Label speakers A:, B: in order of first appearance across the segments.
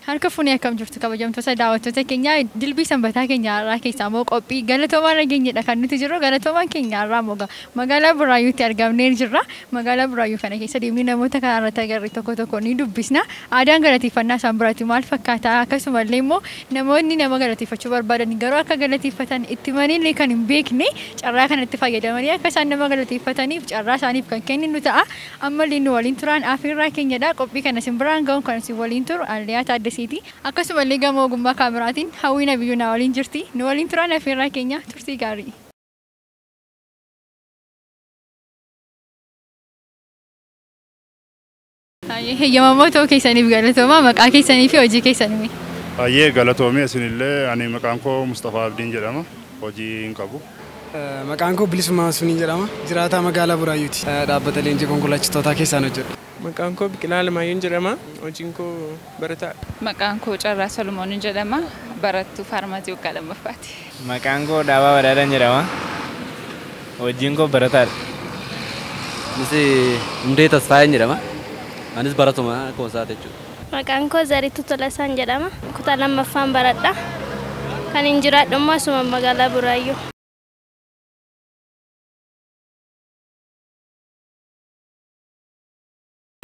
A: Harka fuunee akkam jirtu kabajamtoota daawwattoota keenyaa? Dilbii sanbataa keenya har'aa keessaa immoo qophii galatoomaa nageenyadha kan nuti jirru. Galatoomaan keenya har'aa immoo magaalaa Buraayyuutti argamnee jirra. Magaalaa Buraayyuu kana keessa deemnee namoota karaa irratti agarre tokko tokko ni dubbisna. Aadaan galateeffannaa isaan biratti maal fakkaata? Akkasumallee immoo namoonni nama galateeffachuu barbaadan garuu akka galateeffatan itti manillee kan hin beekne carraa kanatti fayyadamanii akka isaan nama galateeffataniif carraa isaaniif kan kenninu ta'a. Ammallee nu waliin turaan afeerraa keenyadha. Qophii kana isin biraan ga'uun kan isin waliin turu Alliyaa Taaddasiiti. Akkasumallee gama ogummaa kaameraatiin Hawwiin Abiyyuu na waliin jirti. Nu waliin turaan afeerraa keenya, turtii gaarii. Heeyyamamoo ta'uu keessaniif galatoomaa. Maqaa keessanii fi hojii keessanii.
B: Baay'ee galatoomii isinillee. Ani maqaan koo Mustafaa Abdiin jedhama. Hojii hin qabu.
C: Maqaan koo Bilisummaa Masfinii jedhama. Jiraataa magaalaa Buraayyuuti. Dhaabbata leenjii konkolaachistootaa keessaan hojjedha.
D: Maqaan koo Biqilaa Alamaayyuun jedhama. Hojiin koo barataadha.
E: Maqaan koo Carraa Solomoon jedhama. Barattuu faarmaasii waggaa lammaffaati.
F: Maqaan koo Dhaabaa Badhaadhaan jedhama. Hojiin koo barataadha.
G: Anis Hundee Tasfaayeen jedhama. Anis baratuma akkuma isaati jechuudha.
H: Maqaan koo Zarituu Tolasaan jedhama. Kutaa lammaffaan baradha. Kan hin jiraadhu immoo asuma magaalaa Buraayyuu.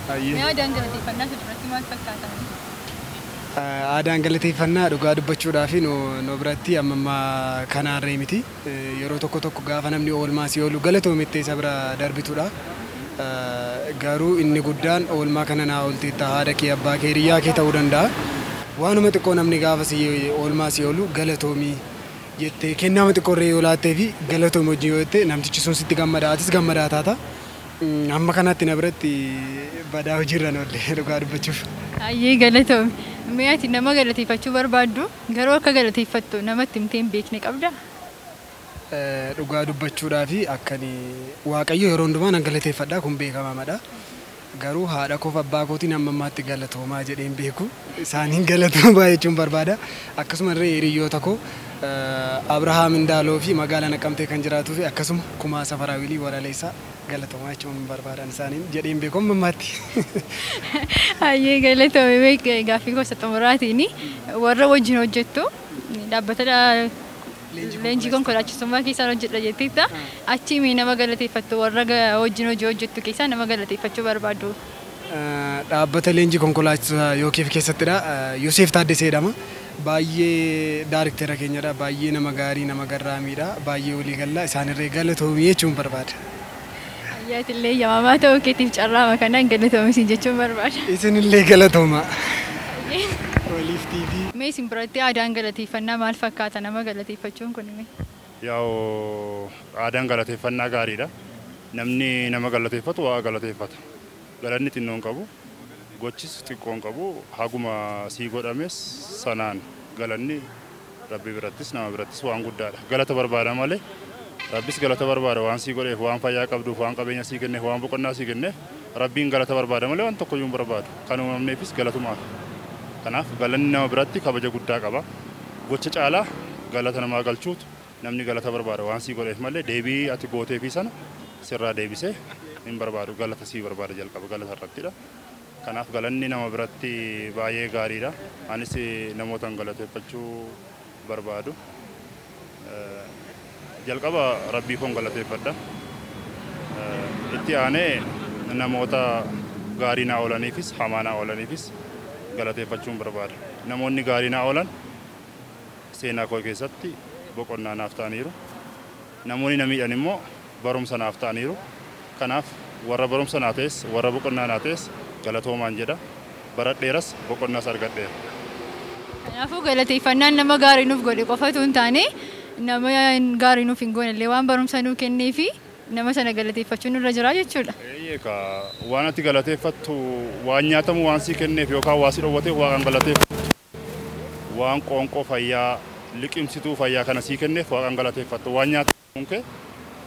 A: Mee aadaan galateeffannaa isin biratti maal fakkaata?
C: Aadaan galateeffannaa dhugaa dubbachuudhaaf nu biratti amma ammaa kanaarree miti. Yeroo tokko tokko gaafa namni oolmaa si oolu galatoomittee isa bira darbitudha. Garuu inni guddaan oolmaa kana naa oolteetta haadha kee, abbaa kee, hiriyaa kee ta'uu danda'a. Waanuma xiqqoo namni gaafa si oolmaa si oolu galatoomii jettee kennaama xiqqoo irree yoo laattee fi galatoomii wajjin yoo jette namtichi sun sitti gammada, atis gammadaa taata. Amma kanatti na biratti badaa hojiirra oolle dhugaa dubbachuuf.
A: Ayyee, galatoomi. Mee ati nama galateeffachuu barbaaddu garuu akka galateeffattu namatti himtee hin beekne qabdaa?
C: Dhugaa dubbachuudhaaf akkani Waaqayyo yeroo hundumaa nan galateeffadha, kun beekamaadha. Garuu haadha koof abbaa kootiin amma ammaatti galatoomaa jedhee hin beeku. Isaaniin galatoomaa jechuun barbaada. Akkasuma illee hiriyoota koo Abrahaam Indaaloo fi magaalaa Naqamtee kan jiraatuu fi akkasuma Kumaa Safaraawilii Walaleessaa galatoomaa jechuun barbaadan, isaaniin jedhee hin beeku amma ammaatti.
A: Ayyee, galatoomi. Mee gaaffii gosa xumuraatiin warra wajjin hojjettu, dhaabbata leenjii konkolaachistummaa keessaan hojjedha jetteetta. Achi mee nama galateeffattu, warra wajjin hojii hojjettu keessaa nama galateeffachuu barbaaddu?
C: Dhaabbata leenjii konkolaachisaa Yookiif keessattidha. Yoseef Taaddesee jedhama. Baay'ee daariktera keenyadha. Baay'ee nama gaarii, nama garraamiidha. Baay'ee walii galla, isaanirree galatoomii jechuun barbaada.
A: Ayyaatillee yamamaa ta'uu keetiif carraama kanaan galatoomi siin jechuun barbaada.
C: Isinillee galatooma. Waliif TV.
A: Mee isin biratti aadaan galateeffannaa maal fakkaata, nama galateeffachuun kun mee?
B: Yaa'u, aadaan galateeffannaa gaariidha. Namni nama galateeffatu waaqa galateeffata. Galanni xinnoo hin qabu. Gochis xiqqoo hin qabu. Haguma sii godhames sanaan galanni Rabbi birattis nama birattis waan guddaadha. Galata barbaada malee Rabbis galata barbaada. Waan sii godheef, waan fayyaa qabduuf, waan qabeenya sii kenneef, waan boqonnaa sii kenneef Rabbiin galata barbaada malee waan tokkoyyuu hin barbaadu. Kan uumamneefis galatumaaf. Kanaaf galanni nama biratti kabaja guddaa qaba. Gocha caalaa galata namaa galchuutu namni galata barbaada, waan sii godheef malee deebii ati gooteefii sana sirraa deebisee hin barbaadu. Galata sii barbaada, jalqaba galata irrattidha. Kanaaf galanni nama biratti baay'ee gaariidha. Anis namootaan galateeffachuu barbaadu. Jalqaba Rabbii koon galateeffadha. Itti aanee namoota gaarii naa oolaniifis hamaa naa oolaniifis galateeffachuun barbaada. Namoonni gaarii naa oolan seenaa koo keessatti boqonnaa naaf ta'aniiru. Namoonni na miidhan immoo barumsa naaf ta'aniiru. Kanaaf warra barumsa naa ta'es, warra boqonnaa naa ta'es galatoomaan jedha. Baradheeras, boqonnaas argadheera.
A: Kanaafuu galateeffannaan nama gaarii nuuf godhe qofatu hin taane, nama gaarii nuuf hin goone illee waan barumsa nuu kennee fi nama sana galateeffachuun nurra jira jechuudha.
B: Eeyyee, waan ati galateeffattu waan nyaatamu waan sii kenneef yookaan waa si dhowwateef waaqan galateeffattu. Waan qoonqoo fayyaa, liqimsituu fayyaa kana sii kenneef waaqan galateeffattu. Waan nyaatamuun kee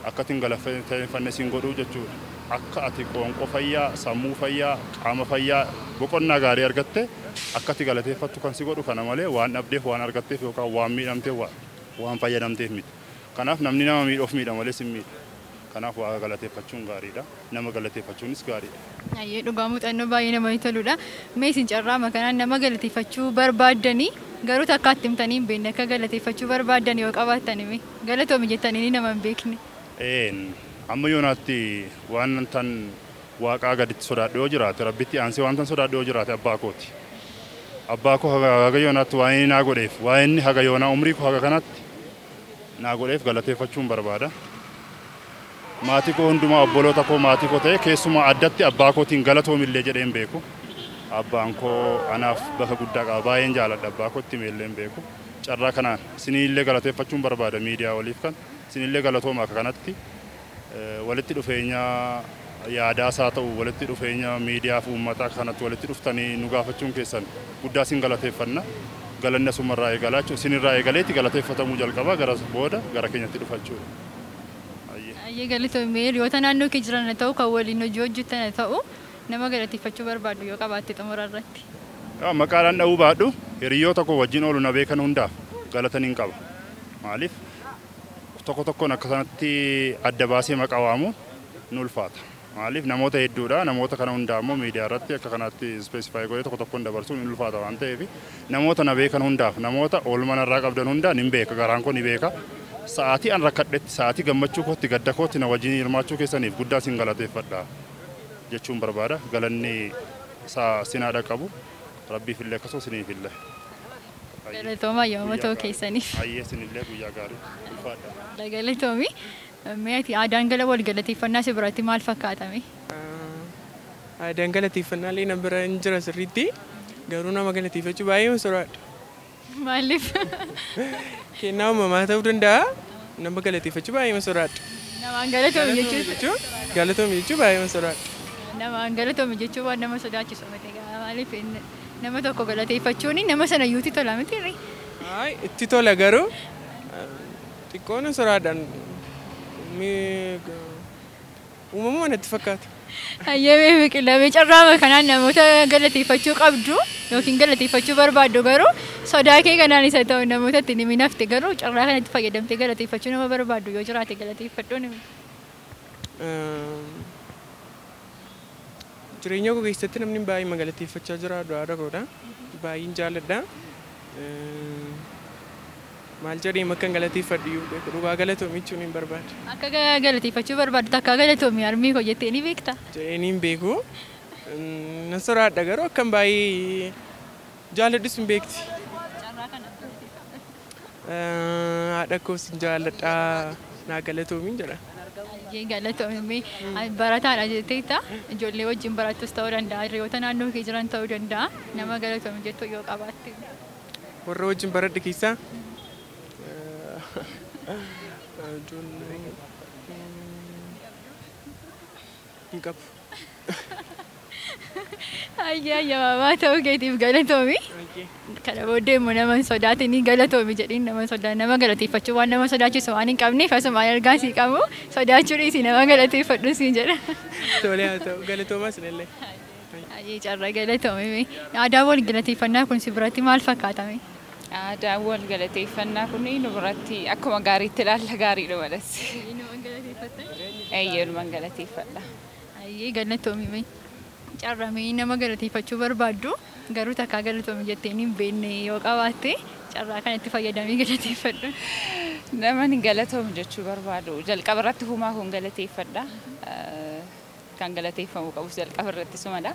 B: akka ati hin galateeffanne siin godhuu jechuudha. Akka ati qoonqoo fayyaa, sammuu fayyaa, qaama fayyaa, boqonnaa gaarii argatte akka ati galateeffattu kan si godhu kana malee waan dhabdeef, waan argatteef yookaan waan miidhamteef, waan fayyadamteef miti. Kanaaf namni nama miidhuuf miidha malee sin miidha. Kanaaf waaqa galateeffachuun gaariidha. Nama galateeffachuunis gaariidha.
A: Ayyee, dhugaa muuxannoo baay'ee namatti toludha. Mee isin carraa kanaan nama galateeffachuu barbaaddanii garuu takkaatti himtanii hin beekne akka galateeffachuu barbaaddan yoo qabaattan hime galatoomi jettanii nama hin beekne.
B: Amma yoonaatti waan tan waaqaa gaditti sodaadhu yoo jiraate, rabbitti aansee waan tan sodaadhu yoo jiraate, abbaa kooti. Abbaa koo haga yoonaatti waan inni naa godheef, waan inni haga yoonaa umrii koo haga kanatti naa godheef galateeffachuun barbaada. Maatii koo hundumaa, obboloota koo, maatii koo ta'e, keessumaa addatti abbaa kootiin galatoomillee jedhee hin beeku. Abbaan koo anaaf bakka guddaa qaba. Baay'een jaaladha abbaa kootti himeellee hin beeku. Carraa kanaan isiniillee galateeffachuun barbaada miidiyaa waliif kan isiniillee galatooma. Akka kanatti walitti dhufeenya yaadaas haa ta'u, walitti dhufeenya miidiyaa fi uummataa akka kanatti walitti dhuftanii nu gaafachuun keessan guddaa isin galateeffanna. Galanni asumarraa eegalaa jechuudha. Isinirraa eegaleetti galateeffatamuu jalqaba, gara booda gara keenyatti dhufachuudha.
A: Ayyee, galatoomii. Hiriyoota naannoo kee jiran haa ta'u, kan waliin hojii hojjetan haa ta'u, nama galateeffachuu barbaadu yoo qabaatte xumura irratti.
B: Maqaadhaan dha'uu baadhu, hiriyoota koo wajjin oolu na beekan hundaaf galata nin qaba. Maaliif, tokko tokkoon akka sanatti adda baasee maqaa waamuun ni ulfaata. Maaliif, namoota hedduudha. Namoota kana hundaa immoo miidiyaa irratti akka kanatti specify godhee tokko tokkoon dabarsuun ni ulfaata waan ta'eef, namoota na beekan hundaaf, namoota oolmaa narraa qabdan hundaa nin beeka, garaan koo ni beeka. Sa'aatii an rakkadhetti, sa'aatii gammachuu kootti, gadda kootti na wajjin hirmaachuu keessaniif guddaa isin galateeffadha jechuun barbaada. Galanni isaa sinaa qabu rabbiif illee akkasuma isiniif illee.
A: Galatoomaa yooma ta'uu keessaniif.
B: Ayyee, isinillee guyyaa gaarii, ulfaadha.
A: Galatoomi. Mee ati aadaan gala wal galateeffannaa si biratti maal fakkaatame?
D: Aadaan galateeffannaa illee na bira hin jira sirriitti. Garuu nama galateeffachuu baay'ee sodaadha.
A: Maaliif?
D: Kennaa uumamaa ta'uu danda'a. Nama galateeffachuu baay'ee sodaadha.
A: Namaan galatoomi jechuun.
D: Galatoomi jechuun baay'ee sodaadha.
A: Namaan galatoomi jechuun waan nama sodaachisu miti. Maaliif, nama tokko galateeffachuun nama sana iyyuutti tola miti?
D: Ay, itti tola, garuu xiqqoon sodaadhaan uumamuma natti fakkaata.
A: Hayyamee biqilamee, carraama kanaan namoota galateeffachuu qabdu yookiin galateeffachuu barbaaddu garuu sodaa kee kanaan isa ta'u namoota itti ni nafte, garuu carraa kanatti fayyadamtee galateeffachuu nama barbaaddu yoo jiraate galateeffadhu ni.
D: Jireenya koo keessatti namni baay'ee galateeffachaa jira haadha koodha. Baay'een jaalladha. Maal jedhee akka hin galateeffadhu iyyuu beeku, dhugaa galatoomi jechuun hin barbaadu.
A: Akka galateeffachuu barbaaddu takka galatoomi harmii koo jettee ni beektaa?
D: Jedhee hin beeku. Nan sodaadha, garuu akkan baay'ee jaalladhus hin beekti. Haadha koos hin jaalladha, naa galatoomiin jedha.
A: Galatoomi. Barataadha jetteetta, ijoollee wajjin barattus ta'uu danda'a, hiriyoota naannoo kee jiran ta'uu danda'a, nama galatoomi jettu yoo qabaatte.
D: Warra wajjin baradhe keessaa ijoollee hin qabu.
A: Ayyaa ayyaamamaa ta'uu keetiif galatoomi. Kana booddee immoo nama hin sodaatinii galatoomi jedhiin. Nama sodaa nama galateeffachuu waan nama sodaachisu waan hin qabneef, asumaan ergaa sii qabu sodaachuu dhiisii nama galateeffadhu siin jedha.
D: Tolee, haa ta'u, galatoomaa isinillee.
A: Ayyee, carraa galatoomi. Aadaan wal galateeffannaa kun si biratti maal fakkaatame?
E: Aadaan wal galateeffannaa kun nu biratti akkuma gaariitti ilaalla, gaariidha malas. Eeyyee, numan galateeffadha.
A: Ayyee, galatoomi. Carramee nama galateeffachuu barbaaddu garuu takkaa galatoomi jettee hin beekne yoo qabaatte carraa kanatti fayyadamee galateeffadhu.
E: Nama ni galatoomi jechuu barbaadu jalqaba irratti humaa kun galateeffadha. Kan galateeffamuu qabus jalqaba irratti sumadha.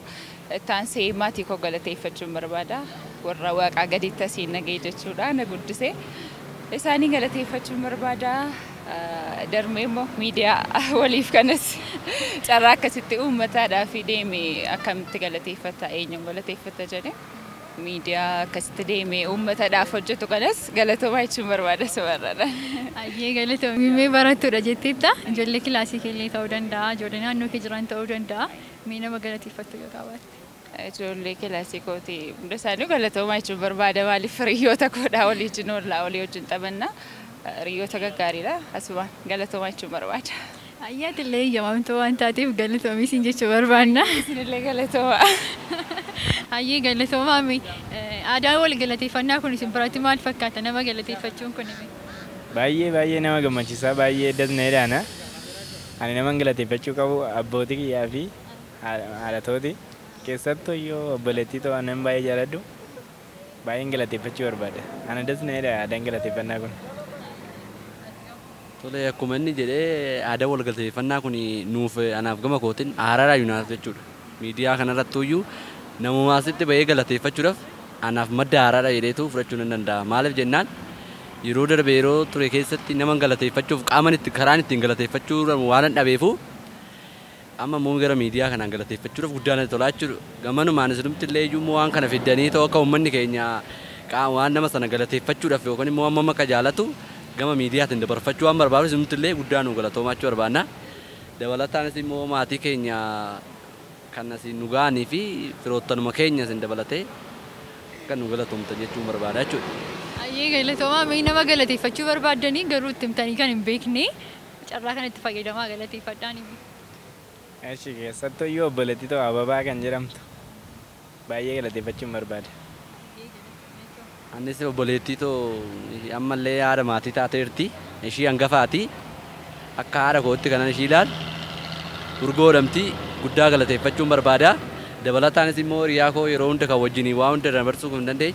E: Taansee maatii koo galateeffachuun barbaada. Warra waaqaa gaditti asiin nagee jechuudha na guddise. Isaanii galateeffachuun barbaada. Darmee immoo miidiyaa waliif kanas carraa akkasitti uummataadhaaf deeme akkamitti galateeffata, eenyuun galateeffata jedhe, miidiyaa akkasitti deeme uummataadhaaf hojjetu kanas galatoomaa jechuun barbaada sumarradha.
A: Ayyee, galatoomi. Mee barattuudha jetteetta, ijoollee kilaasii keellee ta'uu danda'a, ijoollee naannoo kee jiran ta'uu danda'a, mee nama galateeffattu yoo qabaatte.
E: Ijoollee kilaasii kooti hunda isaanii galatoomaa jechuun barbaada. Maaliif, hiriyoota koodhaa, walii wajjin oollaa, walii wajjin taphannaa, hiriyoota gaggaariidha, asumaan galatoomaa jechuun barbaada.
A: Ayyaatillee eeyyamamtuu waan taateef galatoomii siin jechuu barbaanna.
E: Isinillee galatoomaa.
A: Ayyee, galatoomaa. Aadaan wal galateeffannaa kun isin biratti maal fakkaata, nama galateeffachuun kun?
F: Baay'ee baay'ee nama gammachiisa, baay'ee dasneedhaana. Ani naman galateeffachuu qabu abbootii kiyyaa fi haadhatooti. Keessattuu iyyuu obboleettii too anan baay'ee jaalladhu baay'een galateeffachuu barbaada. Ana das na jedha aadaan galateeffannaa kun.
G: Tole, akkuma inni jedhee, aadaa wal galateeffannaa kun nuuf, anaaf gama kootiin haaraadha yuunaaf jechuudha. Miidiyaa kanarratti iyyuu namummaa asitti bahee galateeffachuudhaaf anaaf madda haaraadha jedheetu fudhachuu nan danda'a. Maaliif jennaan, yeroo darbe yeroo ture keessatti nama galateeffachuuf qaaman itti karaan ittiin galateeffachuu waan dhabeefu, amma immoo gara miidiyaa kanaan galateeffachuudhaaf guddaa natti tolaa jechuudha. Gamanumaan isinumti illee iyyuu waan kana fiddanii ta'u akka uummanni keenya waan nama sana galateeffachuudhaaf yookaan immoo amma akka jaalatu gama miidiyaatiin dabarfachuu waan barbaadu, isinumti illee guddaa nu galatoomaa barbaanna. Dabalataanis immoo maatii keenya kan asiin nu ga'anii fi firoottanuma keenya isin dabalatee akka nu galatoomtan jechuun barbaada jechuudha.
A: Ayyee, galatoomaa. Mee nama galateeffachuu barbaaddanii garuu itti himtanii kan hin beekne, carraa kanatti fayyadamaa galateeffadhaan.
F: Eshi, keessattuu iyyuu obboleettii too Ababaa kan jedhamtu baay'ee galateeffachuun barbaada.
G: Anis obboleettii too ammallee haadha maatii taateerti. Ishii hangafaati. Akka haadha kootti kanan ishii ilaalu urgoodhamti, guddaa galateeffachuun barbaada. Dabalataanis immoo hiriyaa koo yeroo hunda kan wajjinii waa hunda dabarsuu kan dandeenye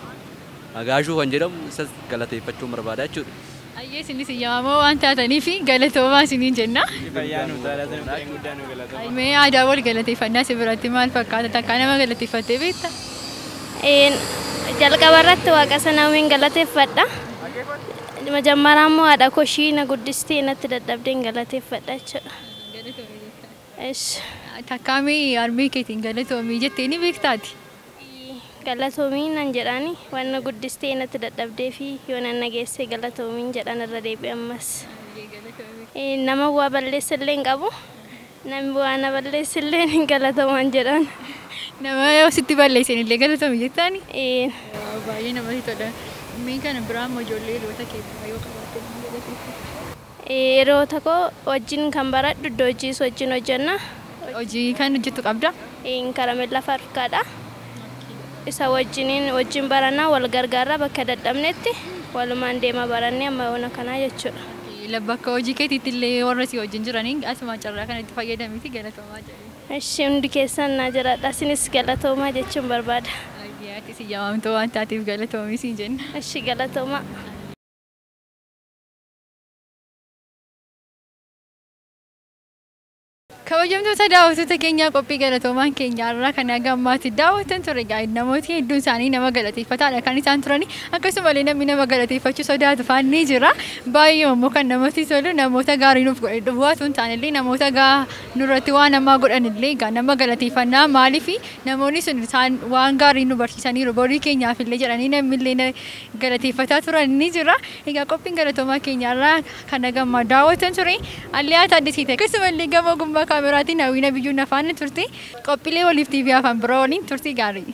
G: Agaashuu kan jedhamu, isas galateeffachuun barbaada jechuudha.
A: Ayyee, isinis yaamamoo waan taataniif galatoomaa isiniin jenna.
F: Fayyaa nu taala, isin guddaa nu galatoomaa.
A: Mee aadaa wal galateeffannaa si biratti maal fakkaata? Takkaa nama galateeffattee beektaa?
H: Jalqaba irratti waaqa sana uumiin galateeffadha. Majammaraa immoo haadha koo ishii na guddistee natti dadhabdeen galateeffadha jechuudha. Ish.
A: Takkaa mee harmee keetiin galatoomii jettee ni beektaati?
H: Galatoomiin nan jedhaani, waan na guddistee natti dadhabdee fi yoo nan nageessee galatoomiin jedhan irra deebi'e ammas. Nama waa balleessa illee hin qabu. Namni waa na balleessa illee hin galatoomaan jedhan.
A: Nama yoo sitti balleessan illee galatoomii jettaani? Baay'ee namatti tola. Mee kana biraa immoo ijoollee hiriyoota kee yoo qabaatte galateeffatu?
H: Yeroo tokko wajjin kan baradhu, iddoo hojiis wajjin hojjenna.
A: Hojii kan hojjettu qabda?
H: Karameellaa faarkaadha. Isa wajjiniin wajjin barannaa, wal gargaarraa, bakka dadhabnetti walumaan deema barannee amma yoona kanaa jechuudha.
A: Bakka hojii keetiitti illee warra si wajjin jiraniin asuma carraa kanatti fayyadamiiti galatoomaa jedhee.
H: Ishi, hundi keessan naa jiraadha. Isinis galatoomaa jechuun barbaada.
A: Ati si yaamamtuu waan taateef galatoomii siin jenna.
H: Ishi, galatoomaa.
A: Kabajamtoota daawwattoota keenyaa, qophii galatoomaan keenya har'aa kan haga ammaatti daawwatan ture. Egaa namooti hedduun isaanii nama galateeffataadha kan isaan turani. Akkasumallee namni nama galateeffachuu sodaatu faan ni jira. Baay'ee immoo kan namatti tolu, namoota gaarii nuuf godhe duwwaa osoo hin taane illee, namoota nurratti waan namaa godhan illee egaa nama galateeffannaa. Maaliif, namoonni sun isaan waan gaarii nu barsiisaniiru, borii keenyaaf illee jedhanii namni illee galateeffataa turan ni jira. Egaa qophiin galatoomaa keenya har'aa kan haga ammaa daawwatan ture. Alliyaa Taaddasiiti. Akkasumallee gama ogummaa kaameraatiin Hawwiina Biyyuun afaan turte. Qophiilee waliif TV afaan biroo waliin turtii gaarii.